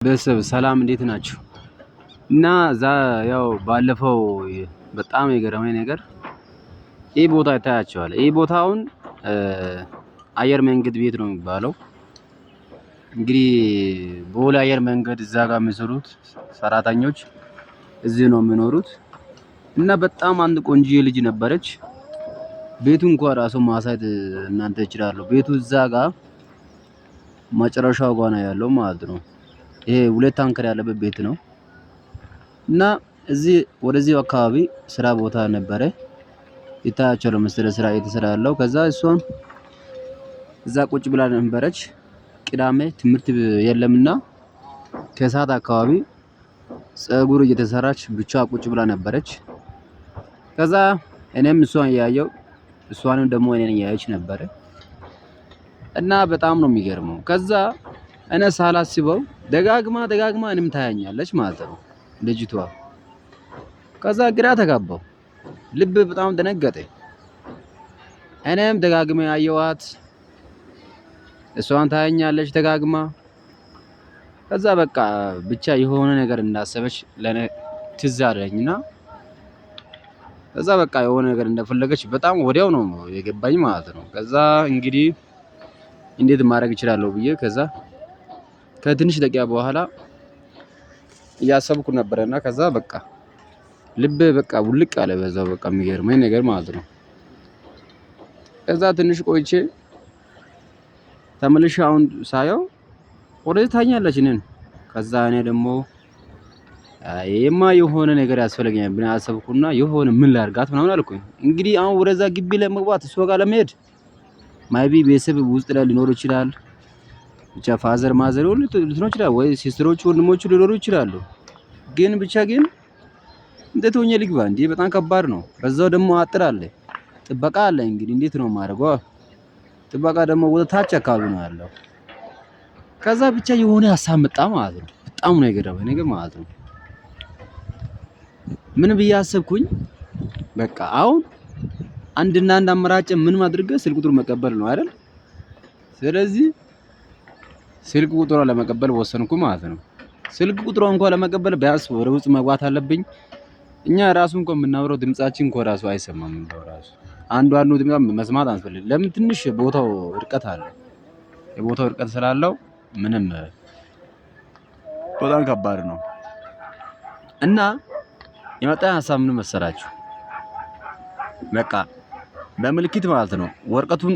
ቤተሰብ ሰላም እንዴት ናችሁ? እና እዛ ያው ባለፈው በጣም የገረመኝ ነገር ይህ ቦታ ይታያቸዋል። ይህ ቦታውን አየር መንገድ ቤት ነው የሚባለው። እንግዲህ ቦሌ አየር መንገድ እዛ ጋር የሚሰሩት ሰራተኞች እዚህ ነው የሚኖሩት። እና በጣም አንድ ቆንጆ ልጅ ነበረች። ቤቱ እንኳን ራሱ ማሳየት እናንተ ይችላሉ። ቤቱ እዛ ጋር መጨረሻው ጋር ነው ያለው ማለት ነው። ይሄ ሁለት ታንከር ያለበት ቤት ነው። እና እዚህ ወደዚህ አካባቢ ስራ ቦታ ነበረ ይታያቸው ለመሰለ ስራ እየተሰራ ያለው። ከዛ እሷን እዛ ቁጭ ብላ ነበረች። ቅዳሜ ትምህርት የለምና ከሰዓት አካባቢ ፀጉር እየተሰራች ብቻ ቁጭ ብላ ነበረች። ከዛ እኔም እሷን እያየው እሷንም ደግሞ እኔን እያየች ነበረ። እና በጣም ነው የሚገርመው። ከዛ እኔ ሳላስበው ደጋግማ ደጋግማ እኔም ታያኛለች ማለት ነው ልጅቷ። ከዛ ግራ ተጋባው፣ ልብ በጣም ደነገጠ። እኔም ደጋግማ ያየዋት እሷን ታያኛለች ደጋግማ። ከዛ በቃ ብቻ የሆነ ነገር እንዳሰበች ለኔ ትዝ አለኝና ከዛ በቃ የሆነ ነገር እንደፈለገች በጣም ወዲያው ነው የገባኝ ማለት ነው። ከዛ እንግዲህ እንዴት ማድረግ እችላለሁ ብዬ ከዛ ከትንሽ ደቂቃ በኋላ እያሰብኩ ነበረና ከዛ በቃ ልቤ በቃ ውልቅ አለ በዛው በቃ የሚገርመኝ ነገር ማለት ነው። ከዛ ትንሽ ቆይቼ ተመልሼ አሁን ሳየው ወደዚህ ታኛለች እኔን። ከዛ እኔ ደግሞ ይሄማ የሆነ ነገር ያስፈልገኛል ብዬ አሰብኩና የሆነ ምን ላርጋት ምናምን አልኩኝ። እንግዲህ አሁን ወደዛ ግቢ ለመግባት እሷ ጋር ለመሄድ maybe ቤተሰብ ውስጥ ላይ ሊኖር ይችላል። ብቻ father mother ሁሉ ሊኖር ይችላል ወይ sister ኦች ወንድሞቹ ሊኖሩ ይችላሉ። ግን ብቻ ግን እንዴት ሆኜ ልግባ እንዴ? በጣም ከባድ ነው። በዛው ደግሞ አጥር አለ፣ ጥበቃ አለ። እንግዲህ እንዴት ነው የማደርገው? ጥበቃ ደግሞ ወደ ታች አካባቢ ነው ያለው። ከዛ ብቻ የሆነ ሀሳብ መጣ ማለት ነው። በጣም ነው የገረመኝ ነገር ማለት ነው። ምን ብዬ አሰብኩኝ? በቃ አሁን አንድና አንድ አማራጭ ምን ማድረግ ስልክ ቁጥር መቀበል ነው አይደል? ስለዚህ ስልክ ቁጥሯ ለመቀበል ወሰንኩ ማለት ነው። ስልክ ቁጥሯ እንኳን ለመቀበል ቢያንስ ወደ ውስጥ መግባት አለብኝ። እኛ ራሱ እንኳን የምናወራው ድምጻችን እንኳን ራሱ አይሰማም። እንደው ራሱ አንዱ አንዱ ድምጽ መስማት አንፈልግም። ለምን ትንሽ ቦታው እርቀት አለ። የቦታው እርቀት ስላለው ምንም በጣም ከባድ ነው። እና የመጣ ሀሳብ ምን መሰላችሁ? በቃ በምልክት ማለት ነው ወረቀቱን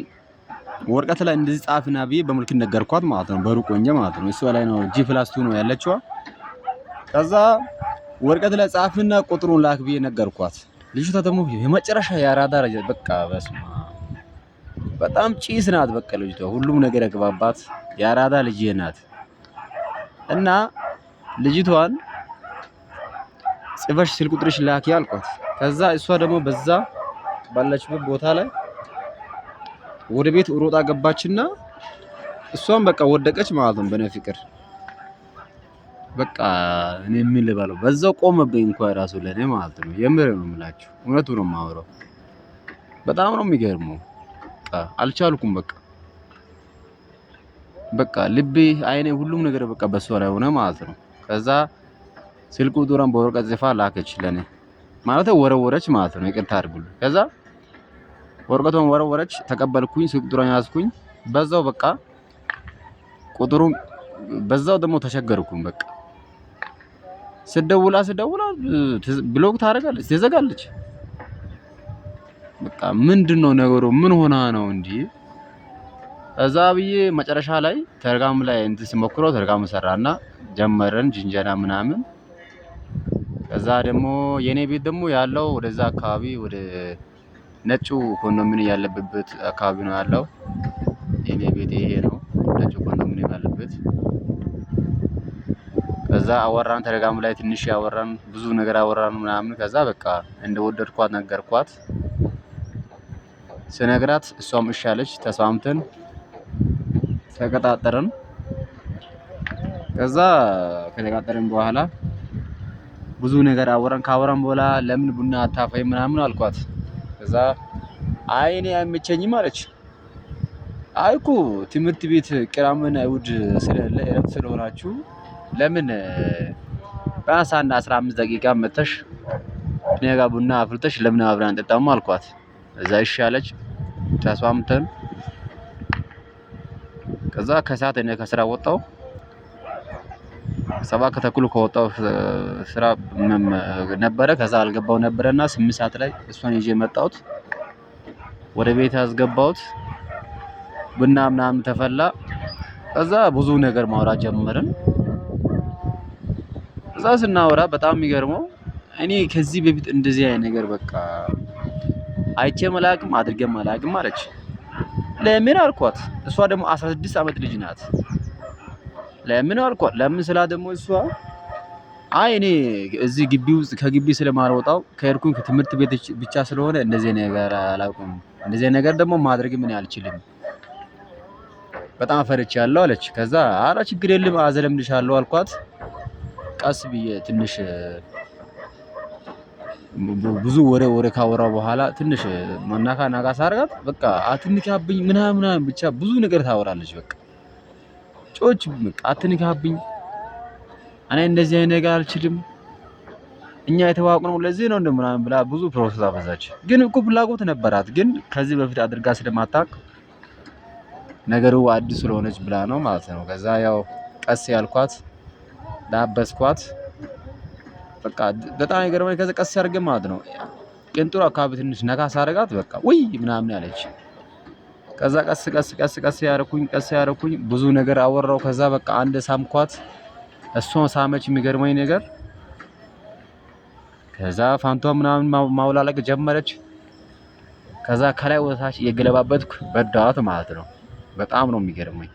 ወረቀት ላይ እንደዚህ ጻፍና ብዬ በምልክት ነገርኳት ማለት ነው። በሩቅ ሆኜ ማለት ነው። እሷ ላይ ነው G+2 ነው ያለችዋ። ከዛ ወረቀት ላይ ጻፍና ቁጥሩን ላክ ብዬ ነገርኳት። ልጅቷ ደግሞ የመጨረሻ የአራዳ በቃ በስመ አብ በጣም ጭስ ናት። በቃ ልጅቷ ሁሉም ነገር ያግባባት የአራዳ ልጅ ናት። እና ልጅቷን ጽፈሽ ስልክ ቁጥርሽ ላኪ አልኳት። ከዛ እሷ ደግሞ በዛ ባለችበት ቦታ ላይ ወደ ቤት ሮጣ ገባችና እሷን በቃ ወደቀች ማለት ነው። በእኔ ፍቅር በቃ እኔ ምን ልበለው በዛው ቆመብኝ እንኳን ራሱ ለኔ ማለት ነው። የምር ነው የምላችሁ፣ እውነቱ ነው የማወራው። በጣም ነው የሚገርመው። በቃ አልቻልኩም። በቃ በቃ ልቤ፣ አይኔ፣ ሁሉም ነገር በቃ በሷ ላይ ሆነ ማለት ነው። ከዛ ስልክ ቁጥሯን በወረቀት ጽፋ ላከች ለኔ ማለት ወረወረች ማለት ነው። ይቅርታ አድርጉልኝ። ከዛ ወረቀቷን ወረወረች፣ ተቀበልኩኝ፣ ስልክ ቁጥሯን ያዝኩኝ። በዛው በቃ ቁጥሩን በዛው ደግሞ ተቸገርኩኝ። በቃ ስደውላ ስደውላ block ታደርጋለች፣ ትዘጋለች። በቃ ምንድነው ነገሩ? ምን ሆና ነው እንዲህ? እዛ ብዬ መጨረሻ ላይ ቴሌግራም ላይ እንትን ሲሞክረው ቴሌግራም ሰራና ጀመረን ጅንጀና ምናምን። ከዛ ደግሞ የኔ ቤት ደግሞ ያለው ወደዛ አካባቢ ወደ ነጩ ኮንዶሚኒየም ያለበት አካባቢ ነው ያለው። የኔ ቤት ይሄ ነው፣ ነጩ ኮንዶሚኒየም ያለበት። ከዛ አወራን፣ ቴሌግራም ላይ ትንሽ ያወራን፣ ብዙ ነገር አወራን ምናምን። ከዛ በቃ እንደወደድኳት ነገርኳት። ስነግራት እሷም እሺ አለች። ተስማምተን ተቀጣጠረን። ከዛ ከተቀጣጠረን በኋላ ብዙ ነገር አወራን። ካወራን በኋላ ለምን ቡና አታፈይም ምናምን አልኳት። ከዛ አይ እኔ አይመቸኝም አለች። አይ እኮ ትምህርት ቤት ቅዳሜና እሑድ ስለሌለ እረፍት ስለሆናችሁ ለምን ቢያንስ አንድ 15 ደቂቃ መተሽ እኔ ጋር ቡና አፍልተሽ ለምን አብረን አንጠጣም አልኳት። እዛ እሺ አለች። ተስማምተን ከዛ ከሰዓት እኔ ከስራ ወጣሁ። 7:30 ከወጣሁ ስራ ነበረ። ከዛ አልገባው ነበረና 8 ሰዓት ላይ እሷን ይዤ መጣሁት። ወደ ቤት አስገባሁት። ቡና ምናምን ተፈላ። ከዛ ብዙ ነገር ማውራት ጀመርን። እዛ ስናወራ በጣም የሚገርመው እኔ ከዚህ በፊት እንደዚህ አይነት ነገር በቃ አይቼም አላቅም አድርጌም አላቅም አለች። ለምን አልኳት። እሷ ደግሞ 16 ዓመት ልጅ ናት። ለምን አልኳት። ለምን ስላ ደግሞ እሷ አይ እኔ እዚህ ግቢ ውስጥ ከግቢ ስለማልወጣው ከሄድኩኝ ከትምህርት ቤት ብቻ ስለሆነ እንደዚህ ነገር አላውቅም፣ እንደዚህ ነገር ደግሞ ማድረግ ምን አልችልም፣ በጣም ፈርቻለሁ አለች። ከዛ አረ ችግር የለም አዘለምድሻለሁ አልኳት። ቀስ ብዬ ትንሽ ብዙ ወሬ ወሬ ካወራው በኋላ ትንሽ መናካ ናካ ሳርጋት በቃ አትንካብኝ ምናምን ምናምን ብቻ ብዙ ነገር ታወራለች። በቃ ጮች በቃ አትንካብኝ፣ እኔ እንደዚህ አይነት ነገር አልችልም፣ እኛ የተዋወቅነው ለዚህ ነው እንደምናምን ብላ ብዙ process አበዛች። ግን እኮ ፍላጎት ነበራት፣ ግን ከዚህ በፊት አድርጋ ስለማታውቅ ነገሩ አዲስ ስለሆነች ብላ ነው ማለት ነው። ከዛ ያው ቀስ ያልኳት ዳበስኳት። በቃ በጣም የገረመኝ ከዛ ቀስ ያደርገ ማለት ነው ቅንጥሩ አካባቢ ትንሽ ነካ ሳረጋት በቃ ውይ ምናምን አለች። ከዛ ቀስ ቀስ ቀስ ቀስ ያረኩኝ ቀስ ያረኩኝ ብዙ ነገር አወራው። ከዛ በቃ አንድ ሳምኳት፣ እሷን ሳመች። የሚገርመኝ ነገር ከዛ ፋንቷ ምናምን ማውላለቅ ጀመረች። ከዛ ከላይ ወደታች እየገለባበጥኩ በዳዋት ማለት ነው። በጣም ነው የሚገርመኝ።